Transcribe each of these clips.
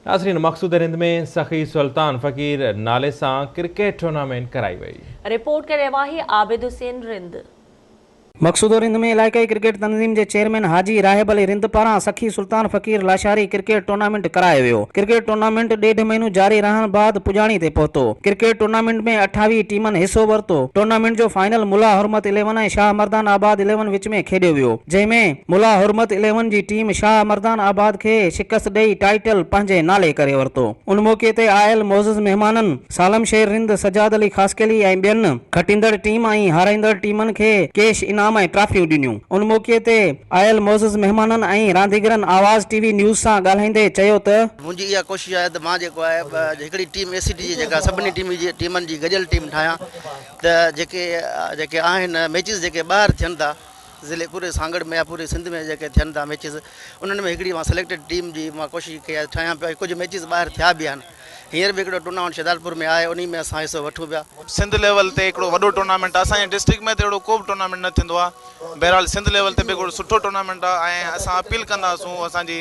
ناظرين مقصود رند ۾ سخي سلطان فقير نالي سان ڪرڪيٽ ٽورنامينٽ ڪرائي وئي. رپورٽ ڪري رهيو آهي عابد حسين رند. مقصودو رند ۾ علائقائي ڪرڪيٽ تنظيم جي چيئرمين حاجي راهب علي رند پاران سخي سلطان فقير لاشاري ڪرڪيٽ ٽورنامينٽ ڪرايو ويو. ڪرڪيٽ ٽورنامينٽ ڏيڍ مهينو جاري رهڻ بعد پڄاڻي تي پهتو. ڪرڪيٽ ٽورنامينٽ ۾ 28 ٽيمن حصو ورتو. ٽورنامينٽ جو final Mula Hurmat eleven ۽ Shah Mardan Abad eleven وچ ۾ کيڏيو ويو. جنهن ۾ ملا حرمت اليون جي ٽيم شاهه مردان آباد کي شڪست ڏئي ٽائيٽل پنهنجي نالي ڪري ورتو. ان موقعي تي آيل معزز مهمانن سالم شير رند، سجاد علي خاصخيلي ۽ ٻين کٽيندڙ ٽيم ۽ هارائيندڙ ٽيمن کي ڪيش انعام ۽ ٽرافيون ڏنيون. ان موقعي تي آيل معزز مهمانن ۽ رانديگرن آواز ٽي وي نيوز سان ڳالهائيندي چيو ته. منهنجي اها ڪوشش آهي ته مان جيڪو آهي هڪڙي ٽيم اي سي ٽي جي جيڪا سڀني ٽيمن جي گڏيل ٽيم ٺاهيان ته جيڪي جيڪي آهن ميچز جيڪي ٻاهر ٿين ٿا ضلعي پوري سانگهڙ ۾ يا پوري سنڌ ۾ جيڪي ٿين ٿا ميچز انهن ۾ هڪڙي مان سليڪٽيڊ ٽيم جي مان ڪوشش ڪئي آهي ٺاهيان پيو ۽ ڪجهه ميچز ٻاهر ٿيا به آهن هينئر به هڪڙو ٽورنامينٽ شهدادپور ۾ آهي انهي ۾ اسان حصو وٺون پيا. سنڌ ليول تي هڪڙو وڏو ٽورنامينٽ آهي اسان جي ڊسٽرڪٽ ۾ ته اهڙو ڪو به ٽورنامينٽ نه ٿيندو آهي بهرحال سنڌ ليول تي به هڪڙو سٺو ٽورنامينٽ آهي ۽ اسان اپيل ڪنداسون اسان جي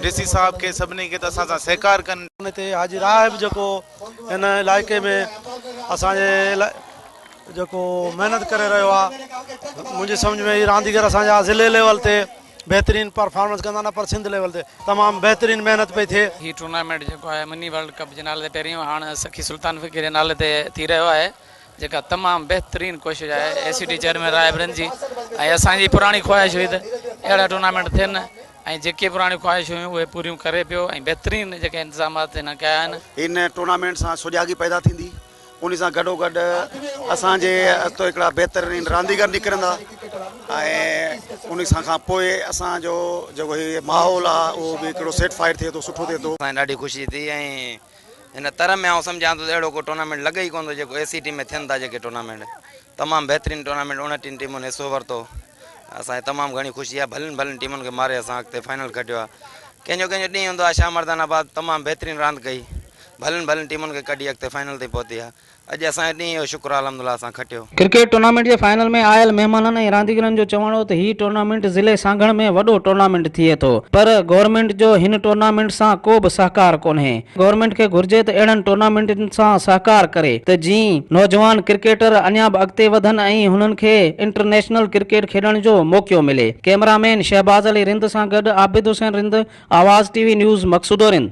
ڊي سي صاحب کي سڀني کي ته اسان سان سهڪار ڪن. ان تي حاجي راهب جيڪو هن علائقي ۾ اسان جي جيڪو محنت ڪري رهيو آهي منهنجي سمجهه ۾ هي رانديگر اسان جا ضلعي ليول تي بهترين پرفارمنس ڪندا نه پر سنڌ ليول تي تمام بهترين محنت پئي ٿئي. هي ٽورنامينٽ جيڪو آهي مني ورلڊ ڪپ جي نالي تي پهريون هاڻ سخي سلطان فقير جي نالي تي ٿي رهيو آهي جيڪا تمام بهترين ڪوشش آهي اي سي ٽي چيئرمين راهب رند جي ۽ اسان جي پراڻي خواهش هئي ته اهڙا ٽورنامينٽ ٿين ۽ جيڪي پراڻيون خواهشون هيون اهي پوريون ڪري پيو ۽ بهترين جيڪي انتظامات هن ڪيا آهن. هن ٽورنامينٽ سان سجاڳي پيدا ٿيندي ان سان گڏو گڏ اسان جي هٿو هڪڙا بهترين رانديگر نڪرندا ۽ ان سان کان پوء اسان جو جيڪو هي ماحول آ اهو به هڪڙو سيٽ فائر ٿئي ٿو سٺو ٿئي ٿو. اسان کي ڏاڍي خوشي ٿي ۽ هن تر ۾ آئون سمجهان ٿو ته اهڙو ڪو ٽورنامينٽ لڳي ئي ڪونه ٿو جيڪو اي سي ٽي ۾ ٿين ٿا جيڪي ٽورنامينٽ تمام بهترين ٽورنامينٽ 29 ٽيمن حصو ورتو اسان کي تمام گهڻي خوشي آهي ڀلين ڀلين ٽيمن کي ماري اسان اڳتي فائنل کٽيو آهي ڪنهن جو ڪنهن جو ڏينهن هوندو آهي شاهه مردان آباد تمام بهترين راند ڪئي ڀلين ڀلين ٽيمن کي ڪڍي اڳتي فائنل تائين پهتي آهي اڄ اسان جو ڏينهن هيو شڪر آهي الحمدلله اسان کٽيو. ڪرڪيٽ ٽورنامينٽ جي فائنل ۾ آيل مهمانن ۽ رانديگرن جو چوڻ هو ته هي ٽورنامينٽ ضلعي سانگهڙ ۾ وڏو ٽورنامينٽ ٿئي ٿو پر گورنمينٽ جو هن ٽورنامينٽ سان ڪو به سهڪار ڪونهي گورنمينٽ کي گهرجي ته اهڙن ٽورنامينٽن سان سهڪار ڪري ته جئين نوجوان ڪرڪيٽر اڃا به اڳتي وڌن ۽ هنن کي انٽرنيشنل ڪرڪيٽ کيڏڻ جو موقعو ملي. ڪئميرا مين شهباز علي رند سان گڏ عابد حسين رند، آواز ٽي وي نيوز، مقصودو رند.